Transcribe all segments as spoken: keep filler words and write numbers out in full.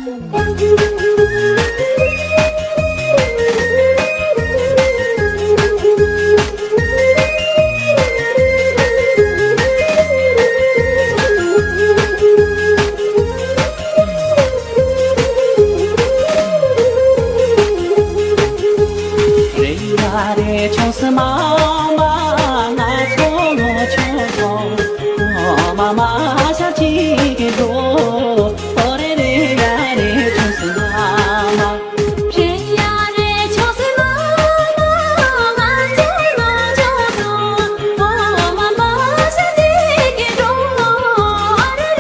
རེ་ཡ་རེ་ཆུང་སི་མ་མ་ང་ཚོ་ལོ་ཆུང་སོང་། ཨོ་མ་མ་ཤར་གཅིག་གི་འགྲོ། ཨོ་རེ་རེ་ཡ་རེ་ཆུང་སི་མ་མ། རེ་ཡ་རེ་ཆུང་སི་མ་མ་ང་ཚོ་ལོ་ཆུང་སོང་། ཨོ་མ་མ་ཤར་གཅིག་གི་འགྲོ། ཨོ་རེ་རེ་ཡ་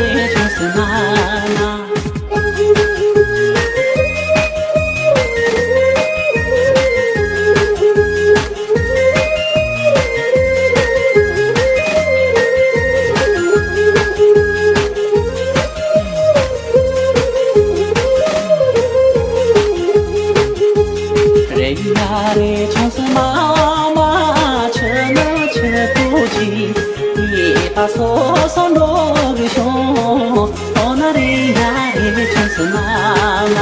རེ་ཆུང་སི་མ་མ། རེ་ཡ་རེ་ཆུང་སི་མ་མ་ཆུ་ནུ་ཆུ་ཏུ་ཅི་ཡེ་པ་སོ་སོ་འགྲོ་གི་ཤོང་། ཨོ་ན་རེ་ཡ་རེ་ཆུང་སི་མ་མ།